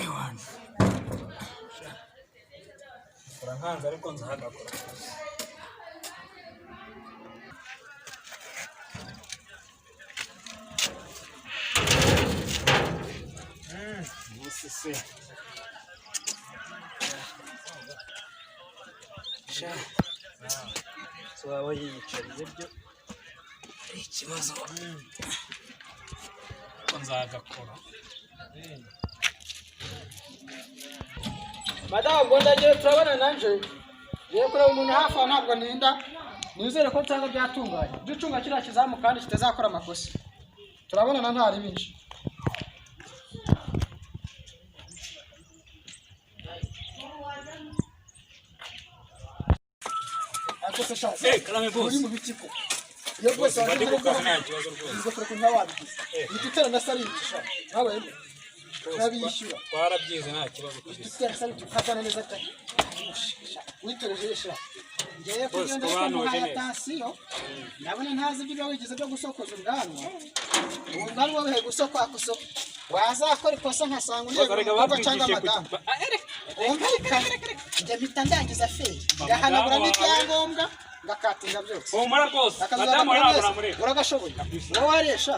Ewana. Kora nkanze ariko nzahagakora. Umunsi se. Sha. So waba yiyicariye byo ari ikibazo. Ariko nzagakora. Madamu ngo ndagiye turabona nanje ngiye kureba umuntu hafi aho ntabwo ninda nizere ko nsanga byatunganye ujye ucunga kiriya kizamu kandi kitazakora amakosa turabonana ntari binshi. Ariko se sha, Karame boss. uri mu biki ko iyo rwose Bose bari wagize ku kazi nta kibazo rwose. ingofero ko ntawabigize uhita utera na saringi sha nawe turabishyura. Twarabyize nta kibazo kabisa. Utera saringi ukazana neza cyane witoreje sha ngewe Bose kugenda kuba ariko hanoje muhaye neza. atansiyo ndabona ntazi ibyo uba wigize byo gusokoza ubwanwa ubu bwanwa buhe gusokwakuso wazakora ikosa nkasanga Bose undeba erega umukobwa cyangwa batwigishije madamu ku- Ah, erega. wumvikane njye mpita ndangiza feri ngahanagura Madamu wawe. n'ibyangombwa ngakatinga byose Humura rwose. Akazuba Madamu gakora ntabwo neza. namureka. Uragashoboye wowe waresha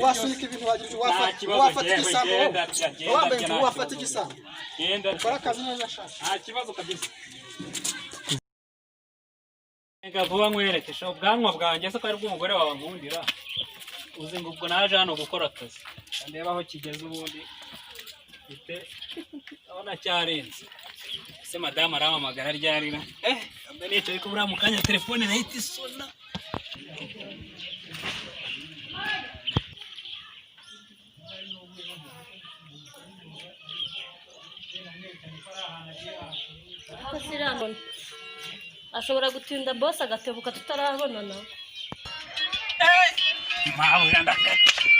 wasunika ibintu wagira Nta wafata kibazo wafata njyewe igisambo genda wowe genda wambaye nta inzu wafata kibazo. igisambo Genda. ukora akazi neza shaka. Nta kibazo kabisa. Reka vuba nkwereke sha ubwanwa bwanjye se ko ari bw'umugore wawe nkundira. Uzi ngo ubwo naje hano gukora akazi. Ndeba aho kigeze ubundi. Mfite ndabona cyarenze. Ese madamu arampamagara ryarira? Mbe nicaye ko buriya mu kanya telefone nahita isona. Ko sirambona ashobora gutinda boss agatebuka tutarabonana. Mawe ndakata.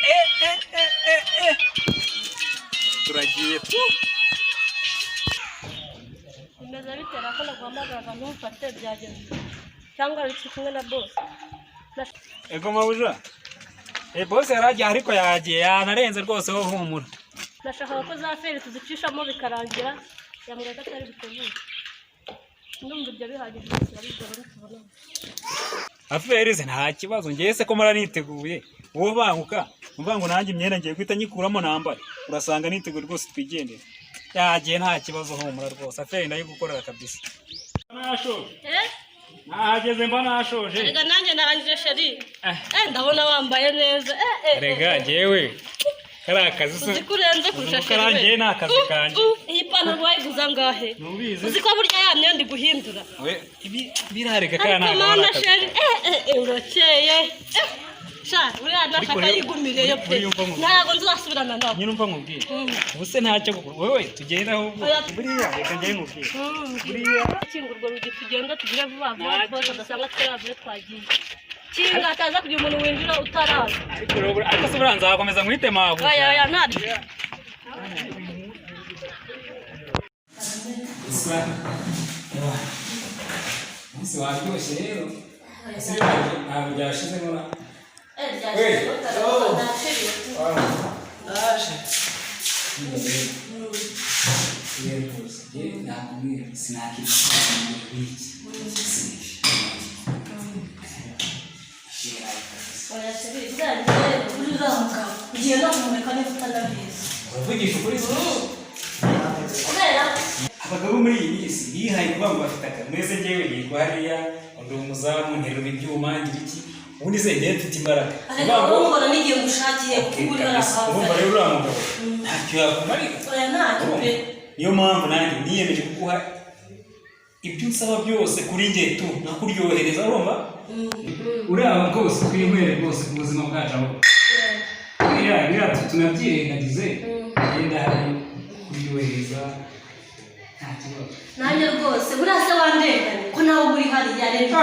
Eh. Turagiye tu. Bimeze bitera ko naguhamagaraga ntumfate byagenze cyangwa wari ukiri kumwe na boss? Ego mabuja. Boss yaragiye ariko yagiye yanarenze rwose ho humura. Nashakaga ko za feri tuzicishamo bikarangira yambwira ko atari buteguye. Ndumva ibyo bihagije bose urabibwira nitubonana. Aferi ze nta kibazo ngiye se ko mara niteguye. Wowe banguka, umva ngo nanjye imyenda ngiye guhita nyikuramo nambare. Urasanga niteguye rwose twigendere. Yagiye nta kibazo humura rwose. Aferi ndayigukorera kabisa. Nashoje. Eh. Nahageze mba nashoje. Erega nanjye narangije chéri. Eh. Ndabona wambaye neza. Erega njyewe kariya kazi se. Uzi ko urenze kurusha Uzi ko karangiye ni akazi kanjye. Iyi pantaro wayiguza angahe? Ntubizi. Uzi ko burya ya myenda iguhindura. We ibi birareka kariya Ariko ntabwo ari mana akazi. chéri, urakeye. Sha uriya nashaka rero, yigumireyo pe. buriya umva nkubwire. Ntabwo nzasubirana nawe. Nyine umva nkubwire. Ubu se ntacyo gukora. Wowe tugenda ahubwo. Oya. Buriya reka njyewe nkubwire. Buriya kinga urwo rugi tugenda tugire vuba vuba rwose ugasanga twaravuye twagiye. Kinga hataza kugira umuntu winjira utaraza. Ariko rero ariko se buriya nzakomeza nkwite mabuja. Oya oya ntabyo. Isa. Umunsi waryoshye rero. Ese ntabwo byashizemo na. Rero rwose njye nakubwira sinakwifuza wiki. Oya chéri, buriya rero uriya mugabo ugiye no kumureka niba utanabizi. Uravugisha ukuri se? Kubera Abagabo muri iyi minsi bihaye kuvuga ngo bafite akazi mwese njyewe nirwa hariya ndi umuzamu nterura ibyuma ngira iki ubundi se njyewe mfite imbaraga ariko Uvuga ngo urumva n'igihe ngushakiye "Okay, kuko uri kabisa." hafi. Urumva rero uriya mugabo ntacyo yakumarira. Oya ntacyo pe. Niyo mpamvu nanjye niyemeje kuguha ibyo unsaba byose kuri njye tu nkakuryohereza urumva uriya rwose twinywere rwose ku buzima bwacu aho buriya biriya tunabyirengagize genda hari kuryohereza nta kibazo. Nanjye rwose buriya se wandenganye ko nawe uba uri hariya rero.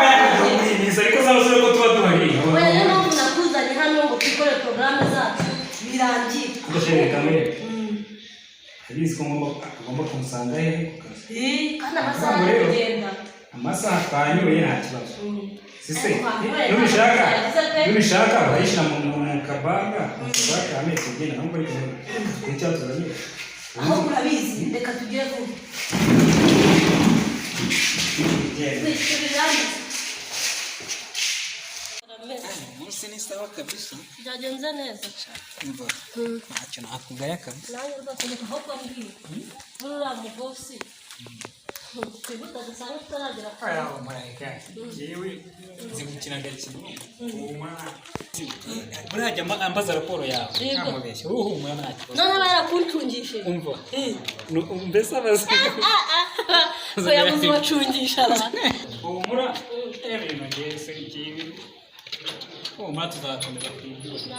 Biza ariko zaba ziri ko tuba duhari. Oya niyo mpamvu nakuzanye hano ngo twikore porogaramu zacu birangire. Ndashaka kamere. Abizi ko ngomba kumusanga hehe ku kazi. Kandi amasaha ari kugenda. Amasaha twanyoye nta kibazo. Sise Ariko wanyoye nubishaka ntabwo byagize pe. nubishaka urayishyira mu Mu kabaga, mu kabaga ka metero ugenda ntabwo ari kumwe n'icyatuzanye. Aho urabizi, reka tugire vuba. Genda. Twishyurira. Umunsi ni sawa kabisa. Byagenze neza. Umva, ntacyo nakugaya kabisa. Nanjye rwose ni ahubwo mbwira, muri uriya mugosi twihuta dusanga tutaragera kure. Aya marayika, yewe nzi gukina agakino. Humura, buriya jya ambaza raporo yawe. Yego. Ntamubeshye, wowe humura, nta kibazo. None aba yarakuncungishije? Umva, mbese abazi. Ko yabuze uwacungisha ra? Humura, ibintu ngewe se ngibi. Humura, tuzakomeza kwibyuza.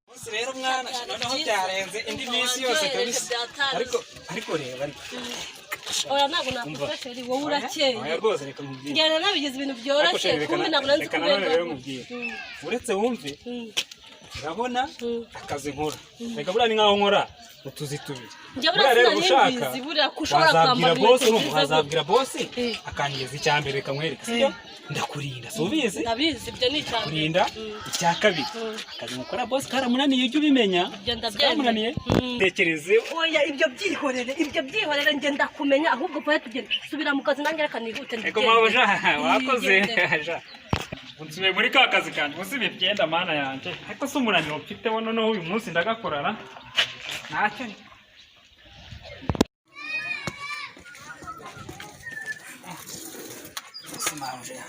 Munsi rero mwana, noneho byarenze indi minsi yose kabisa. Ariko reba, ariko. Oya, ntabwo nakufasheri, wowe urakeye. Oya rwose, reka nkubwire. Ngenda nabigize ibintu Ariko byoroshye. sheri, reka Kumbe ntabwo nzi reka nanone rero kuberwa. nkubwire. Uretse wumve, urabona akazi nkora. Reka buriya ni nkaho nkora utuzi tubiri. Njye buriya Buriya rero sinari ushaka mbizi, buriya ko ushobora wazabwira kwambara bosi, inkweto urumva, nziza. wazabwira bosi Eh. akangeza icya mbere, reka nkwereke, sibyo? Ndakurinda, si ubizi? Ndabizi, ibyo ni icya mbere. Kurinda. Icya kabiri, akazi mukora bosi karamunaniye, ujye ubimenya. Ibyo ndabyemera. Karamunaniye. Tekereze. Oya, ibyo byihorere, ibyo byihorere, njye ndakumenya. Ahubwo vuba tugende, subira mu kazi, nanjye reka nihute. Ego. Ndigende. Mabuja, wakoze. Ndigende. Ja. Nsubiye muri ka kazi kanjye, uzi ibi byenda mana yanjye. Ariko si umunaniro mfiteho noneho uyu munsi ndagakorana. Ntacyo. Si mabuja.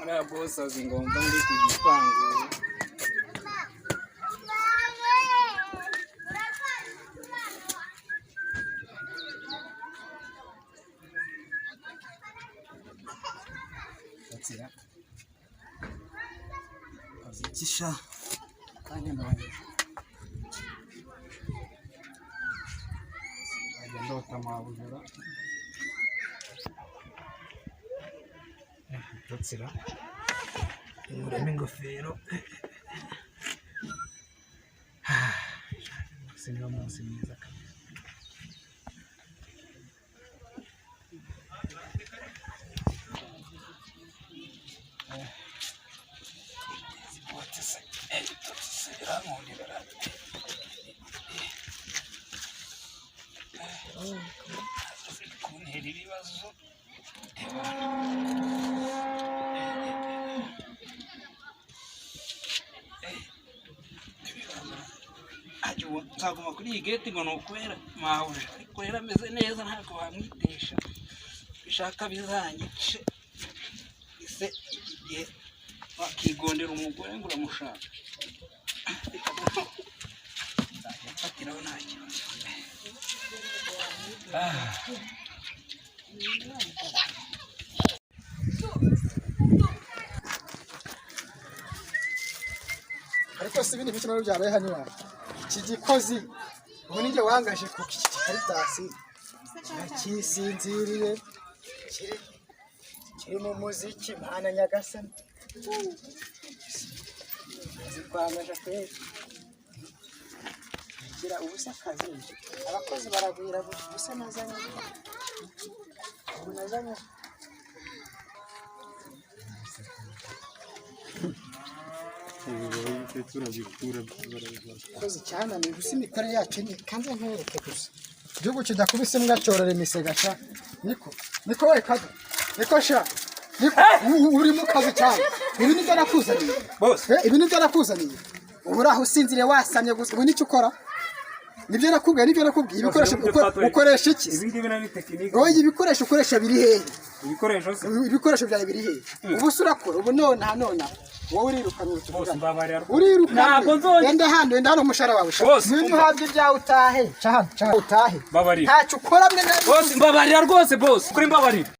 Uriya boss azi ngomba ndi ku gipangu. Nzira. Azikisha kanya ndabanyije. Ajya ndota mabujura. Rutsira. Nkuremo ingofero. Uyu niwo munsi mwiza kabisa. Izi bote se, ibitotsi se birankundira ra. Ziri kuntera ibibazo. Ajya ubu nzaguma kuri iyi gate ngo ni ukubera mabuja, ariko rero ameze neza, ntabwo wamwitesha. Bishaka bizanyice ese iki gihe wakigondera umugore ngo uramushaka? Nzajya mfatiraho, nta kibazo. Ah. Ariko si ibindi bikino byabaye hano iwawe? Iki gikozi ubu nijye wangaje ku iki gikaritasi kirakisinziriye, kiri mu muziki. Mana nyagasani, zikwangaje kweri. Gira ubusa akazi, abakozi baragwira ubusa. Nazanye ubu, nazanye. Kozi cyananiye gusa, imikorere yacu ni kanze nkwereke gusa. Igihugu kidakubise imbwa cyorora imisega sha. Niko niko we kaga, niko sha, niko uri mu kazi cyane. Ibi nibyo nakuzaniye? Boss. Ibi nibyo nakuzaniye? Ubu uri aho usinziriye wasamye gusa, ubu nicyo ukora? Nibyo nakubwiye, nibyo nakubwiye. Ibikoresho ukoresha iki? Ibi ngibi ni tekinike. Oya, ibikoresho ukoresha biri hehe? Ibikoresho se? Ibikoresho byawe biri hehe? Ubu se urakora? Ubu nonaha nonaha wowe urirukanwe. Bose. Tuvugane. Mbabarira. Urirukanwe. Ntabwo nzongera. Enda hano, enda hano, umushahara wawe sha. Bose, Ngwino umva. uhabwe ibyawe utahe. Ca hano, ca hano utahe. Mbabarira. Ntacyo ukora mwe na Boss, mbabarira rwose, boss. Kuri mbabarira.